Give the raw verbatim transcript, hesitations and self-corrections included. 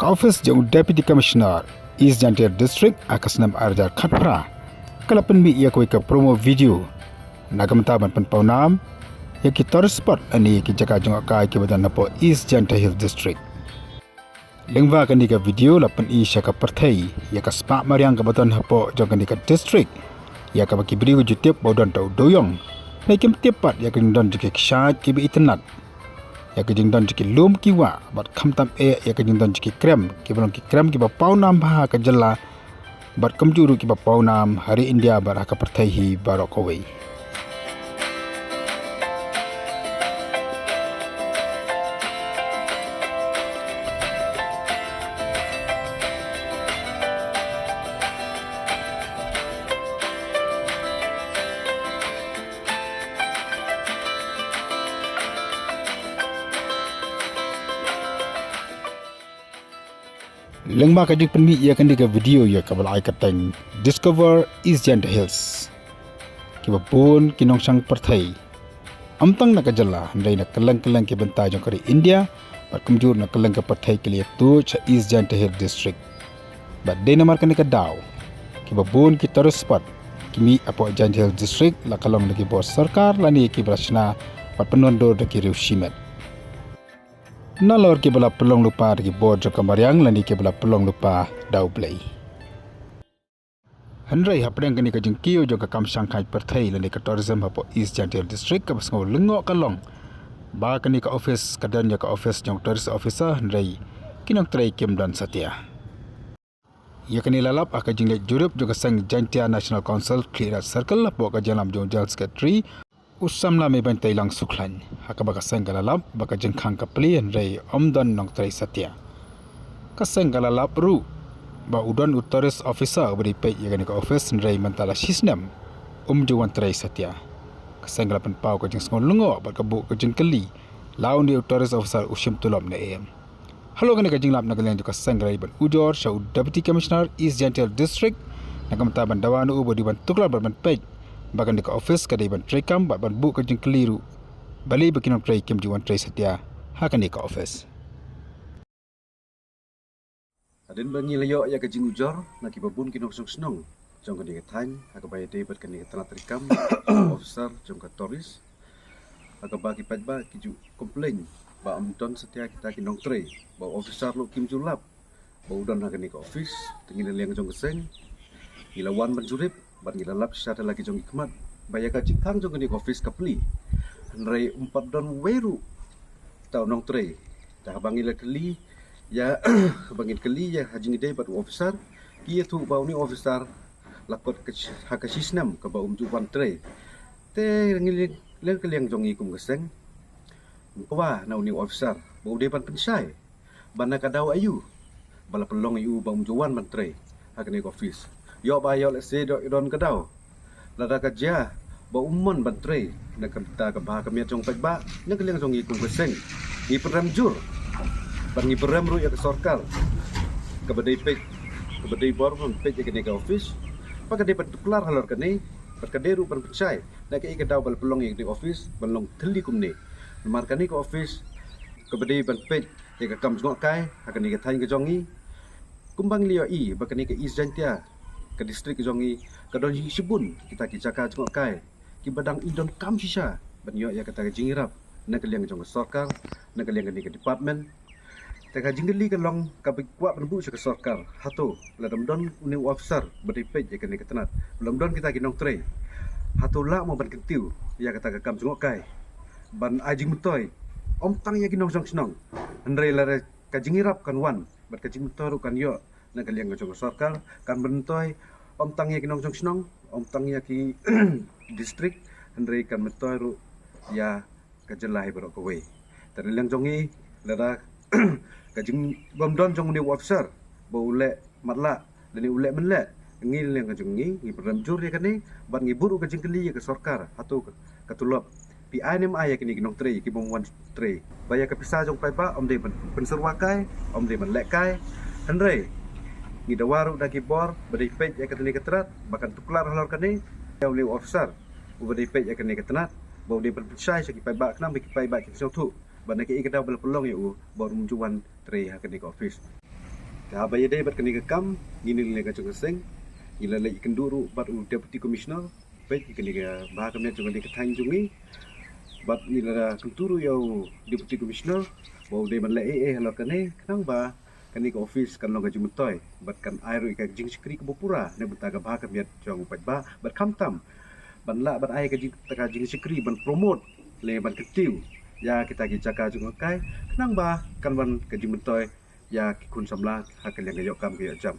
Ka office jong u Deputy Commissioner East Jaintia District ha ka snem ar hajar khatphra ka la pynmih ïa kawei ka promo video na ka bynta ban pynpaw nam ïa ki tourist spot lane ki jaka jngohkai kiba don hapoh East Jaintia Hills District. Lyngba kane ka video la pyni sha ka pyrthei ïa ka spah mariang kaba don hapoh jong kane ka district, ïa kaba ki briew ki ju tip ba u don uta u dewïong, ne kim tip pat ïa ka jingdon jong ki kshaid kiba itynnad, ïa ka jingdon jong ki lum ki wah, bad khamtam eh ïa ka jingdon jong ki krem kiba long ki krem kiba paw nam ha ka jylla, bad kumjuh ruh kiba paw nam ha ri India bad ha ka pyrthei hi baroh kawei. Lyngba ka jingpynmih ïa kane ka video ïa kaba la ai kyrteng Discover East Jaintia Hills, kiba bun ki nongshong pyrthei, ym tang na ka jylla hynrei na kylleng kylleng ki bynta jong ka ri India bad kumjuh na kylleng ka pyrthei ki la ïathuh sha East Jaintia Hills District. Bad dei namar kane ka daw kiba bun ki tourist spot ki mih hapoh Jaintia Hills District, la ka long da ki bor sorkar lane kiba la shna bad pynwandur da ki riew shimet. Nalor kiba la pynlong lypa da ki bor jong ka mariang lane kiba la pynlong lypa da U Blei. Hynrei hapdeng kane ka jingkiew jong ka kam shangkai pyrthei lane ka tourism hapoh East Jaintia Hills District, kaba sngew lyngngoh ka long ba kane ka office ka don ïa ka office jong tourist officer, hynrei ki nongtrei kim don satia. Ïa kane la lap ha ka jingleit jurip jong ka seng Jaintia National Council Khliehriat Circle hapoh ka jingïalam jong u General Secretary, u samla Meibeiñtaïlang Sukhlain, ha kaba ka seng ka la lap ba ka jingkhang ka plie hynrei ym don nongtrei satia. Ka seng ka la lap ruh ba u don u tourist officer uba dei peit ïa kane ka office hynrei mynta la shisnem um ju wan trei satia. Ka seng ka la pynpaw ka jingsngew lyngngoh bad ka buh ka jingkylli la une u tourist officer u shim tulop ne em. Halor kane ka jinglap na ka liang jong ka seng ka la dei ban ujor sha u Deputy Commissioner East Jaintia Hills District na ka bynta ban dawa na u ba dei ban tuklar bad ban peit ba kane ka office ka dei ban treikam bad ban buh ka jingkylli ruh balei ba ki nongtrei kim ju wan trei satia ha kane ka office. Hadien ba ngi la ïoh ïa ka jingujor na kiba bun ki nongshong shnong jong kane ka thaiñ ha kaba ïadei bad kane ka tnat treikam officer jong ka tourist, ha kaba ki paidbah ki ju complain ba ym don satia kita ki nongtrei, ba u officer ruh kim ju lap ba u don ha kane ka office. Te ngi na liang jong ka seng ngi la wan ban jurip bad ngi la lap shisha da la ki jong ki khmat ba ïa ka jingkhang jong kane ka office ka plie, hynrei um pat don uwei ruh uta u nongtrei. Te haba ngi la kylli ïa, haba ngi la kylli ïa ha jingïadei bad u officer, ki ïathuh ba une u officer la kot ka sh-, ha ka shisnem kaba um ju wan trei. Te ngi liang, liang ka liang jong ngi kum ka seng, ngi kwah na une u officer ba u dei ban pynshai ba na ka daw aïu ba la pynlong ïa u ba um ju wan ban trei ha kane ka office. Ïoh ba ïoh lehse ïoh don ka daw, lada ka jia ba um mon ban trei na ka bynta ka bha ka miat jong paidbah, na ka liang jong ngi kum ka seng ngi pynrem jur bad ngi pynrem ruh ïa ka sorkar kaba dei peit, kaba dei bor ban peit ïa kane ka office, ba ka dei ban tuklar halor kane, bad ka dei ruh ban pynshai na kaei ka daw ba la pynlong ïa kane ka office ban long thylli kumne. Namar kane ka office kaba dei ban peit ïa ka kam jngohkai ha kane ka thaiñ ka jong ngi. Kumba ngi la ïohi ba kane ka East Jaintia, ka district ka jong ngi, ka don shibun kita ki jaka jngohkai kiba dang i donkam shisha ban ïoh ïa kata ka jingïarap na ka liang jong ka sorkar, na ka liang kane ka department. Te ka jingkylli ka long kaba kwah ban buh sha ka sorkar, hato lada ym don une u officer ba dei peit ïa kane ka tnat, lada ym don kita ki nongtrei, hato lah mo ban kyntiew ïa kata ka kam jngohkai ban ai jingmyntoi ym tang ïa ki nongshong shnong, hynrei lada ka jingïarap kan wan bad ka jingmyntoi ruh kan ïoh na ka liang ka jong ka sorkar, kan myntoi ym tang ïa ki nongshong shnong, ym tang ïa ki district, hynrei kan myntoi ruh ïa ka jylla hi baroh kawei. Te na liang jong ngi, lada ka jing, bym don jong une u officer ba u leh matlah lane u leh mynleh, ngi na liang ka jong ngi ngi pynrem jur ïa kane bad ngi buh ruh ka jingkylli ïa ka sorkar, hato ka, ka tulop phi ai ne ym ai ïa kine ki nongtrei kiba ym wan trei, ba ïa ka pisa jong paidbah ym dei ban pynsyrwa kai, ym dei ban leh kai. Hynrei ngi dawa ruh da ki bor ba dei peit ïa kane ka tnat ba kan tuklar halor kane, ïa une u officer uba dei peit ïa kane ka tnat ba u dei ban pynshai sha ki paidbah khnang ba ki paidbah kin sngewthuh ba na kaei ka daw ba la pynlong ïa u ba um ju wan trei ha kane ka office. Haba ïadei bad kane ka kam, ngi na liang ka jong ka seng ngi la leit ïakynduh ruh bad u Deputy Commissioner, peit kane ka bha ka miat jong kane ka thaiñ jong ngi, bad ngi la kyntu ruh ïa u Deputy Commissioner ba u dei ban leh ei ei halor kane, khnang ba kane ka office kan long ka jingmyntoi bad kan ai ruh ïa ka jingshakri kaba pura na ka bynta ka bha ka miat jong u paidbah, bad khamtam ban lah ban ai ka jing, ka jingshakri ban promote lane ban kyntiew ïa kita ki jaka jong ka kai, khnang ba kan wan ka jingmyntoi ïa ki khun samla ha ka liang ka ïoh kam ka ïoh jam.